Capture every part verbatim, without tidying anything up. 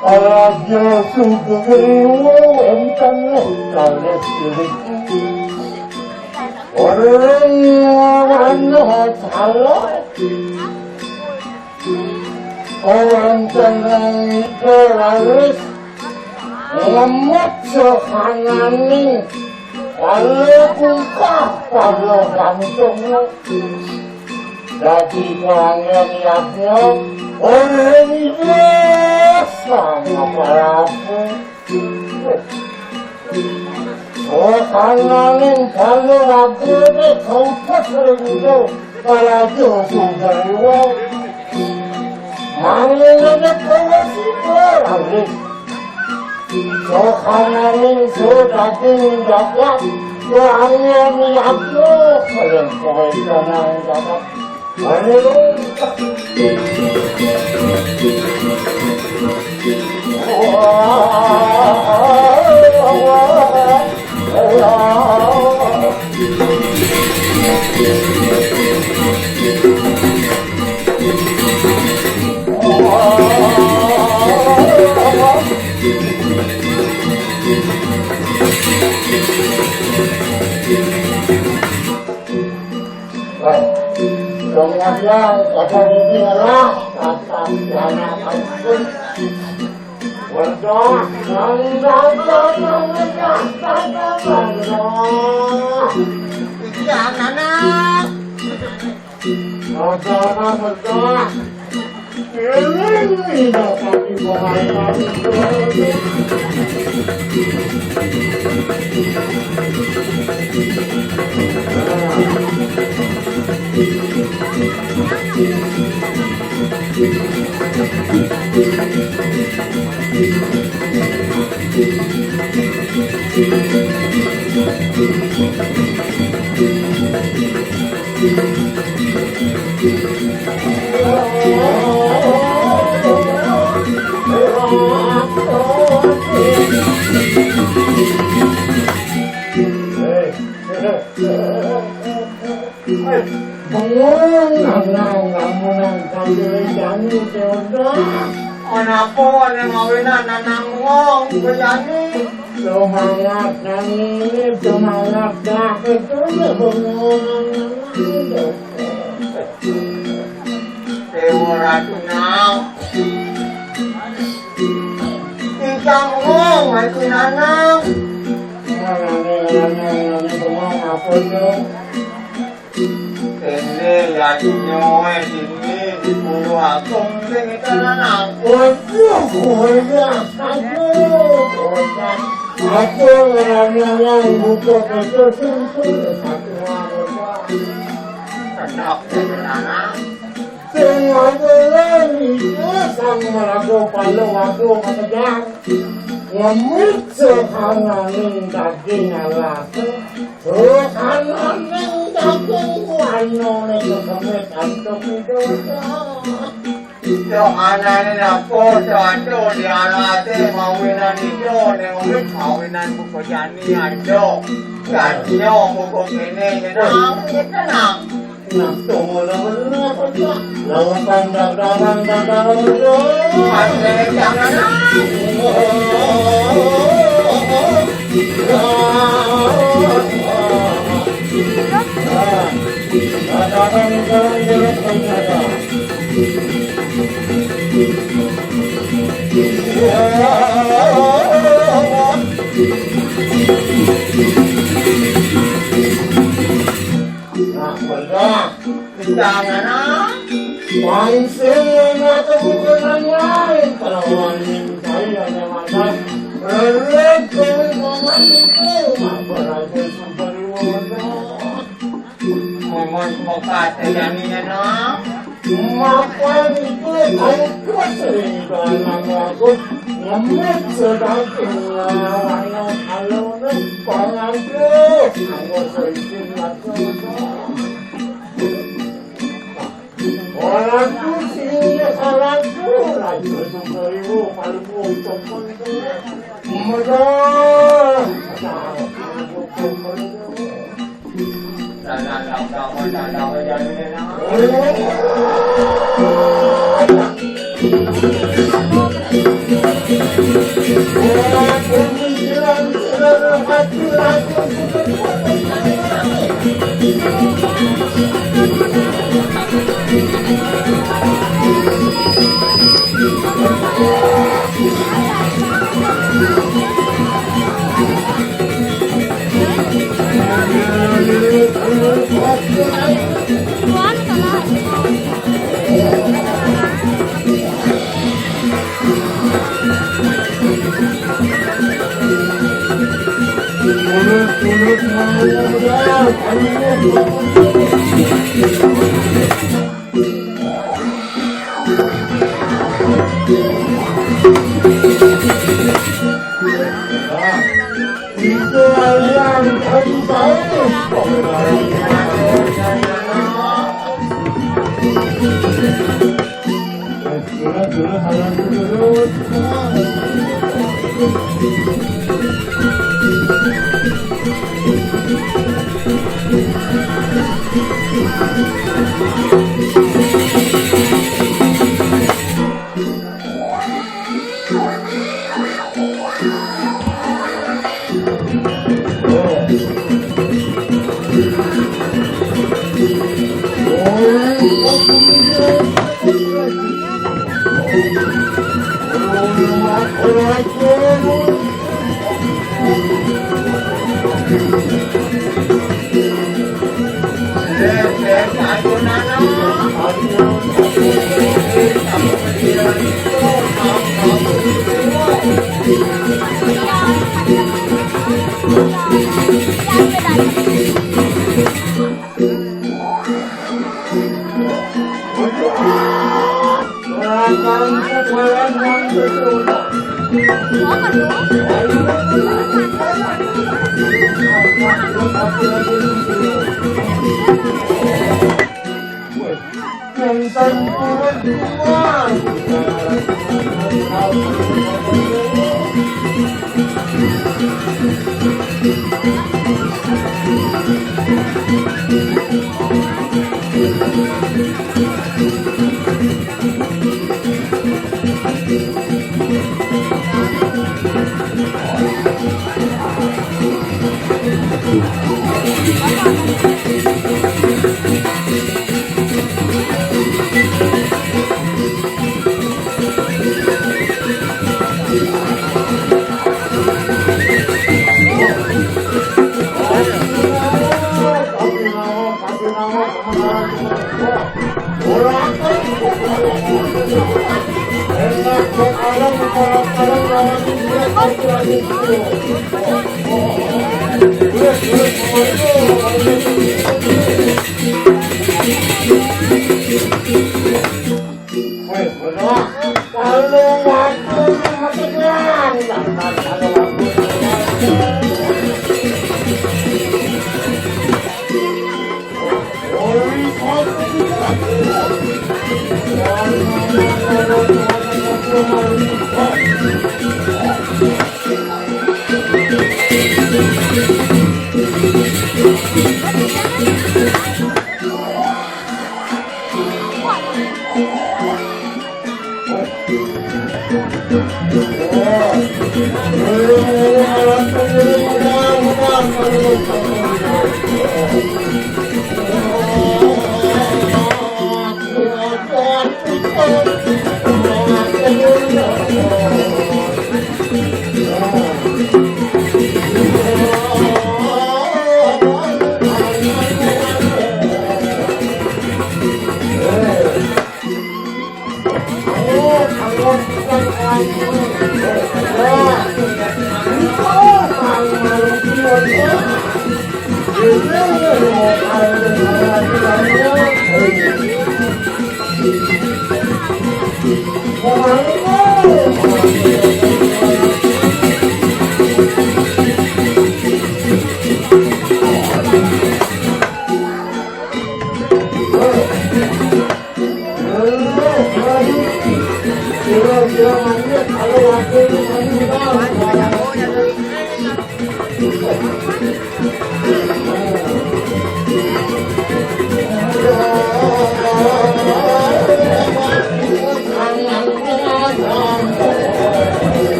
Raja Sugriwa enten kalih iriki. Ora ana salah. Wonten ing raris ngemut sahananing kala bungkah kala gantung. Dadi kanggen yadnya ora iwis sang Prabu. Oh, kanganging kala rabu nek kaupet rindu kalajo Sugriwa. Mangingane kawa sira raris. Sohananing sodaging jagat, wahane niatmu, kaya kowe kanang jagat. Haleluya. Kemudian, kata dirilah, kata anak. Wedah, nang dagang, nang dagang, wedah. Iki anak-anak. Wedah, wedah. Eling, wedah, tapi bahaya. Bengong, Nanang, lamun sambil jani teh udah. Kenapa ada ngawinan Nanang bengong, bejani? Semangat nang ini, semangat dah, itu ya bengong, Nanang. Dewa Ratu Nang. Ingkang bengong, Ratu Nanang. Mana nih, mana nih, bengong apa tuh? Ini ya nyoe ini di Pulau Agung sing tenan aku. Waduh, waduh, aduh, waduh. Aku ngerana yang buka kecil sungkur satu. Kenapa tenan? Sing ngono lho niku sang maraga palu aku makejang. Ngemit sehananing daging alas. Sehananing daging wanone kesemit antuk dosa. Yo anane napa sato diarate mawinan ijo ning wit mawinan buka jani ajo. Jani buka kene nyenang, nyenang. Nah, bener. Jangan, ah. Pancing yang ngatur bukan lain. Kalau wanita saya ada mata, relek dari paman itu, apa raja sampai wadah. Paman semoga terjadinya, nah. Makan itu, kalau kuat sering doa nama aku, ngemit sedang tinggal, kalau nih, pangan tuh, aku sering tinggal, Orang tuh sini, orang tuh lagi. Mudah.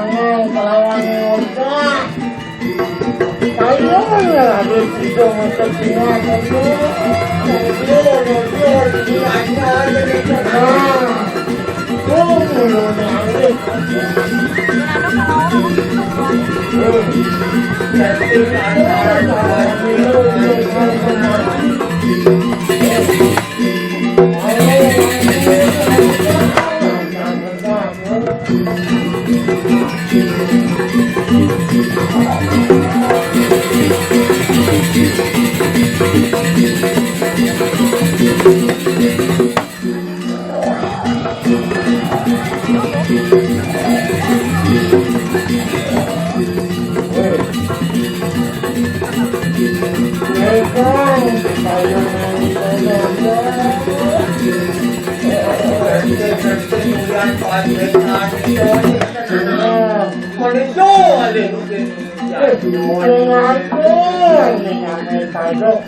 Kelawan otak. Ayo, ya, ada tiga macam bunga, ayo. Ayo, ayo, ayo, ini ada aja nih. Nah. Oh, ini ada.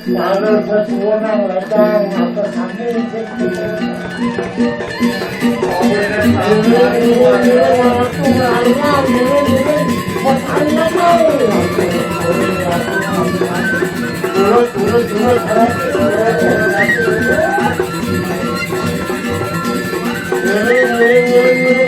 Kalau sesuatu yang datang, apa kami? Ngiring, ngiring, ngiring,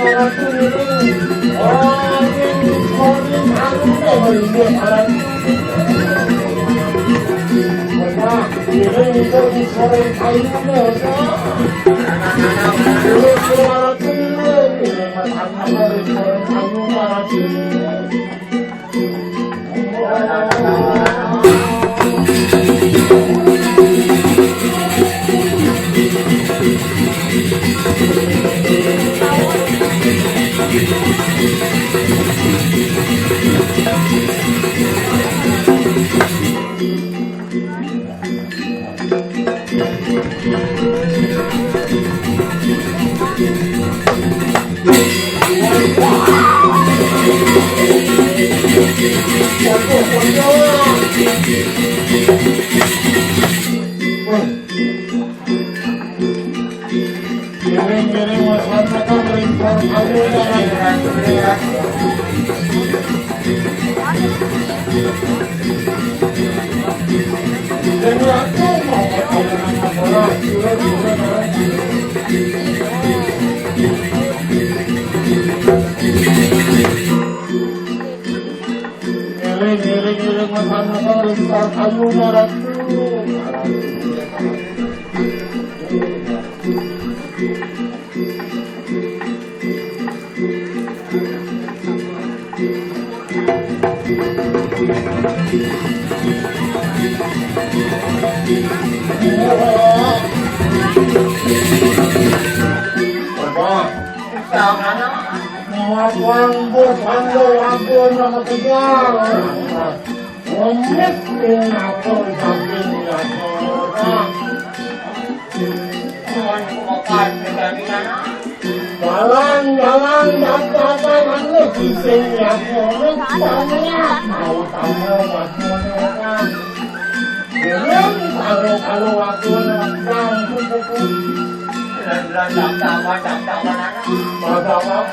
Mas Anwar, ring Parkayu, Ratu. Wah, jangan. Ngapang bos ando lagu nama kejar. Ngomit ing atur daging ya orang. Dalang, dalang, daftaran anu kising ya orang. Banyak mau tamu waktu orang. Belum kalau kalau waktu orang. Dan dan daftaran, daftaran anak. Bapak.